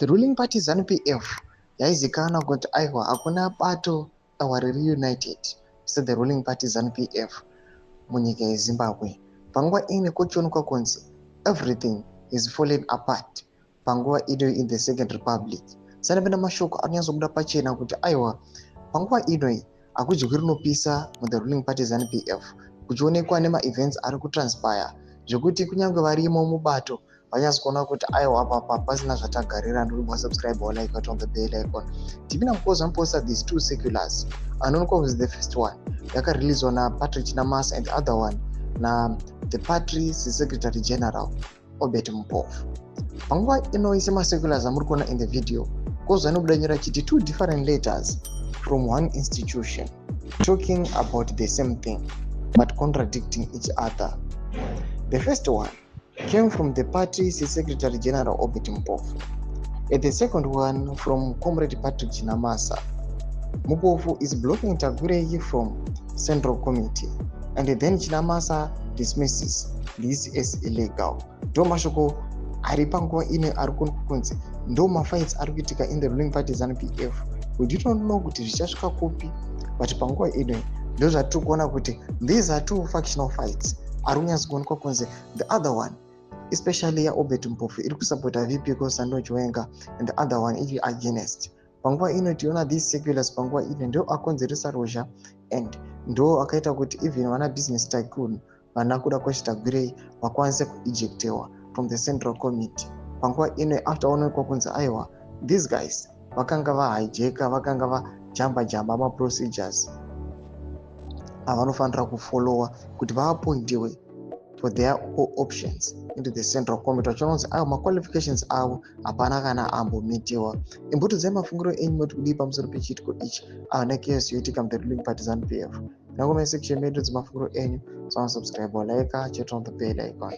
The ruling party ZANU-PF yaizikanwa kuti aiwa, hakuna bato awa riri united se the ruling party ZANU-PF munyika yeZimbabwe. Panguva ino kuchionekwa kunzi everything is falling apart panguva ino in the Second Republic. Sanapinda mashoko anonyatsobuda pachena kuti aiwa, panguva inoi hakudyi rinopisa mu the ruling party ZANU-PF, kuchionekwa nemaevents ari kutranspire, zvekuti kunyange varimo mubato vanyatso kuona kuti aiwa, apapa pasina zvatagarira. Ndiri subscribe or like on the bell icon. Tipinda mupost vanoposta these two circulars anoonekwa kunzi the first one yakareleaswa naPatrick Chinamasa and the other one na the party's secretary general Obert Mpofu. Panguva ino semacirculars amuri kuona in the video, kozva inobuda nyora chiti two different letters from one institution talking about the same thing but contradicting each other. The first one came from the party's secretary general Obert Mpofu and the second one from Comrade Patrick Chinamasa. Mpofu is blocking Tagwirei from central committee and then Chinamasa dismisses this as illegal. Ndo mashoko ari panguva ino ari kunzi ndo mafights ari kuitika in the ruling party ZANU-PF. We do not know kuti zvichasvika kupi, but panguva ino ndo zvatiri kuona kuti these are two factional fights ari kunyatso kuonekwa kunzi the other one, especially yaObert Mpofu, iri kusapota VP Constantino Chiwenga and the other one iri against. Panguva ino tiona these circulars panguva ino ndo akonzeresa ruzha and ndo akaita kuti even vana business tycoon vana Kudakwashe Tagwirei vakwanise kuejectewa from the central committee panguva ino, after onekwa kunzi aiwa, these guys vakanga vahijacka, vakanga vajamba jamba maprocedures avanofanira kufollowa kuti vaappointiwe for their options into the central committee, vachiona kunzi aiwa, maqualifications avo hapana kana ambomitiwa. Imbotiudzai mafungiro enyu, moti kudii pamusoro pechiitiko ichi ava nechaos yoitika muthe ruling party ZANU PF? Nacomment section medu dzemafungiro enyu. So subscribe, like, turn on the bell icon.